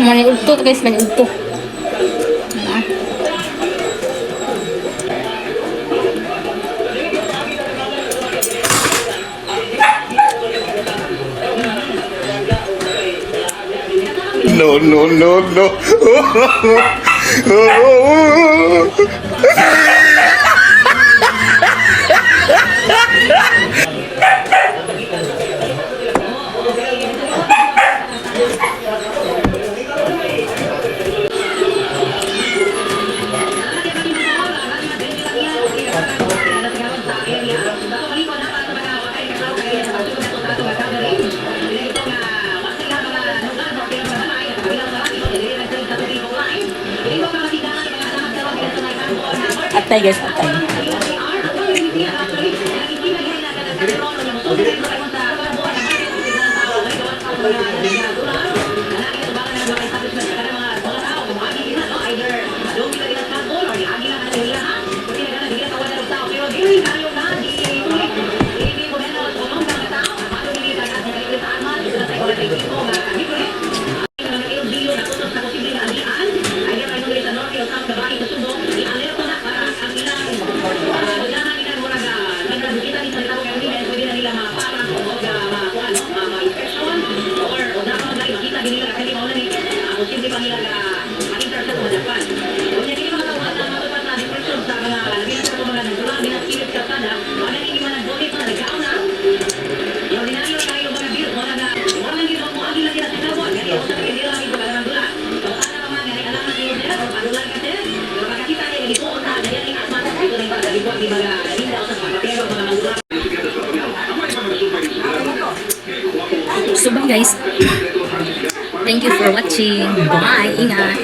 Mani udto guys, mani udto. Ah. No, no, no, no. Atay guys, atay. So bye guys. Thank you for watching. Bye. Ingat.